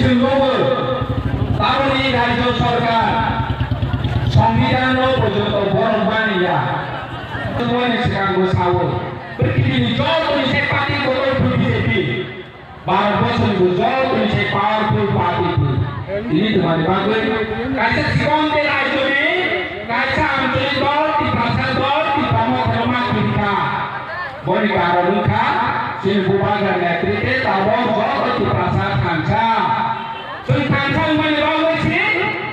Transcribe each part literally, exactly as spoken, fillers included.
Chwng nogo, taboni rajyo sarkar, songbidhan no porjonto borok mani ya. Tongmani swkang bo sao, prithibi ni joto ni se party kotor B J P. Bharat borso ni bo joto ni se powerful party bo. Ini tongmani bagwi kaisa sikon de rajyo ni, kaisa ancholik dol, Tiprasa dol, Tipra Motha rok ma kirikha. Boni karon wngkha, chini Bubagra netrite tabok joto Tiprasa thansa. Chwng thansa wngmani bagwi se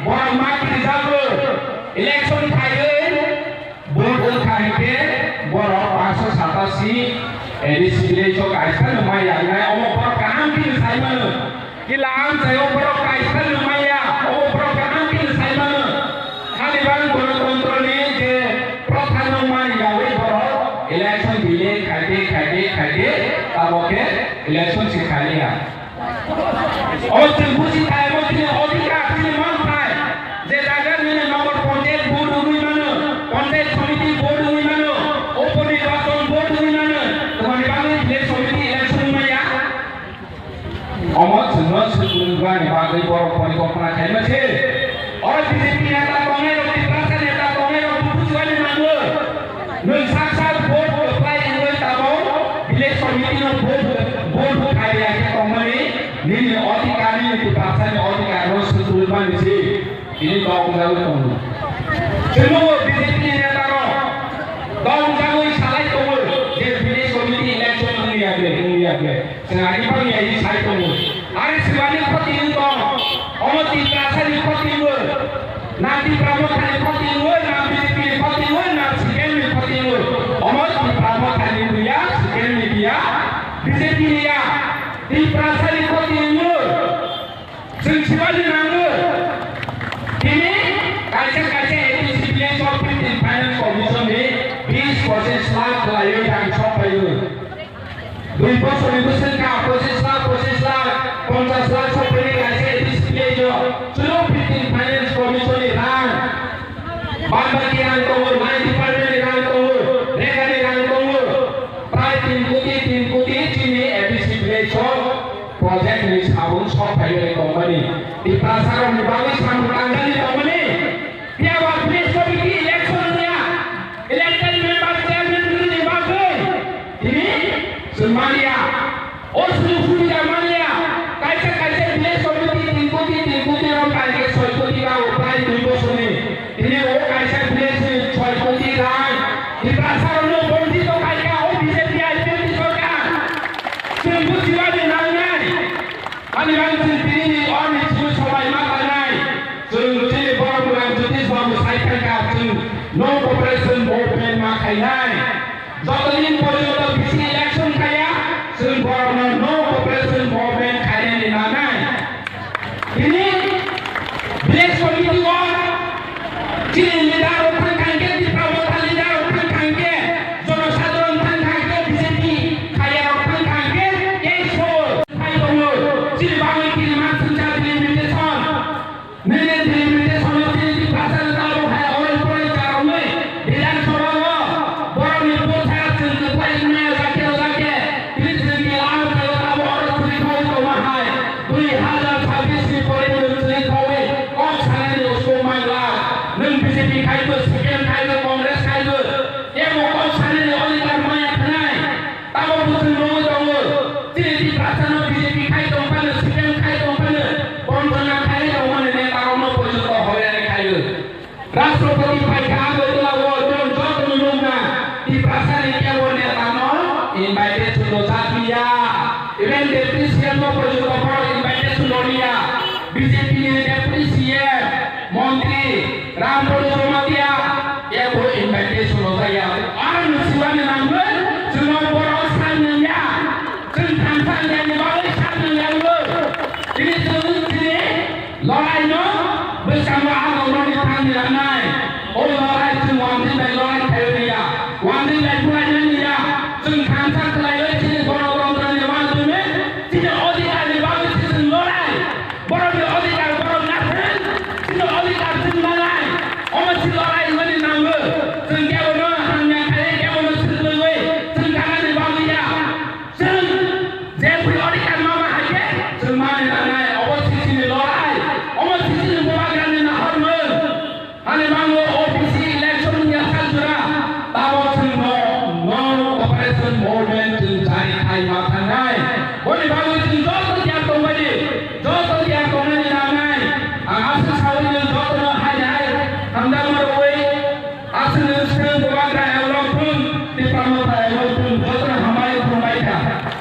borok ma kirijago. Election phaiwi vote wngkha hinkhe borok pangsho satasi A D C village o kaisa no mai yangnai, omo borok kaham khe sai mano. Kila amchaio borok kaisa no maya, obo borok kaham khe sai mano. Hali bang gwantantroni je protha no mani yawi borok election delay khaide, khaide, khaide, abo khe election se khaliya. O chwng buji thai, obo chini odhikar, chini manthai. Je jaga nini nogor panchayat vote wngwi mano, panchayat samiti vote wngwi mano, upo nirbachan vote wngwi mano, tongmani bagwi village samiti election wngmaya. Omo chwngno swrwngmani bagwi borok porikopna khaima se. Oro B J P neta tongnai rok, Tiprasa neta tongnai rok buphuru chubaini nango. Nwng sak sak vote kwplai wngwi tamo village committee no vote, vote khai ya khe tongmani nini odhikar, nini Tiprasa ni odhikar no swrwngmani se. Tini tong jagwi tongo. Chwngno B J P ni neta rok tong jagwi salai tongo je village committee election wngya khe, wngya khe. Chwng ani bagwi ai sai tongo. Ari swbani khoti wng tong. Omo Tiprasa ni khoti wng. Na Tipra Motha ni khoti wng, na B J P ni khoti wng, na C P M ni khoti wng. Omo Tipra Motha ni wngya, C P M ni wngya, B J P ni ya. Tiprasa ni khoti wng. Chwng swbani nango. Tini kaisa kaisa A D C village o fifteen Finance Commission ni bis pochis lakh khlaiwi rang sok phaio. Dui bosorni bwswk kha pochis lakh, pochis lakh, ponchas lakh sok phaini kaisa A D C village o. Chwng fifteen Finance Commission ni rang. Bad baki rang tongo, nine department ni rang tongo, rega ni rang tongo. Prai tin koti, tin koti chini A D C village o. Project ni sabung sok phaiwi tongmani, Tiprasa rok ni bagwi samung tangjani tongmani, phiya ba village committee election wngya, elected member chairman wngni bagwi tini chwng manya. O sujuk subida manya, kaisa kaisa village committee tin koti, tin koti rok target soi koti ba o prai dui bosorni. Tini o kaisa village ni soi koti rang Tiprasa rokno bonchito khaikha o B J P I P F ni sorkar. Chwng bujiwani nangnai. Ani bagwi chwng tini ni o ni chwng sobai ma tangnai. Chwng chini borok rang Jyotish Babu sai thangkha, chwng no cooperation movement ma khainai. Joto din porjonto bisi election khaya, chwng borokno no cooperation movement khainani nangnai. Tini village committee o chini leader rok thang thang khe, Tipra Motha leader rok thang thang khe, jonosadharon thang thang khe, B J P khaya rok thang thang khe, tei so khai tongo. Chini bagwi tini ma thangcha delimitation. Nini delimitation o tini Tiprasa ni tabuk hai oro pore charwngwi Bidhan Sabha o borokni bwsajwk chwng kwplai wngmaya jakhe o jakhe tini chwng kila amchaio tabuk oro chwng khaui tongma hai dui hazar chabbish ni pore nwng chwng khaui kok sanani uskok mangla. Nwng B J P khaibo, C P M khaibo, Congress khaibo, tebo kok sanani odhikar maya khnai. Tabuk bo chwng nugwi tongo, chini Tiprasano B J P khai tong phano, C P M khai tong phano, bondhona khai tong phano netarokno porjonto hoyani khaio. Rashtrapati phaikha Agartala o, chwng jotono nukna, Tiprasani kebo netano invitation rwjak liya. Even Deputy C M no porjonto bohrok invitation rw liya. B J P ni Deputy C M, Montri, Ramprasad Jamatia, kebo invitation rwjak ya. Ang swimani nangwi, chwngno borok sak nangya. Chwng thansa wngya ni bagwi sak nangya wngwi. Tini chwng chini loraino bwskango ang rokno ni thang ni rangnai. O lorai chwng wngtwi bai lorai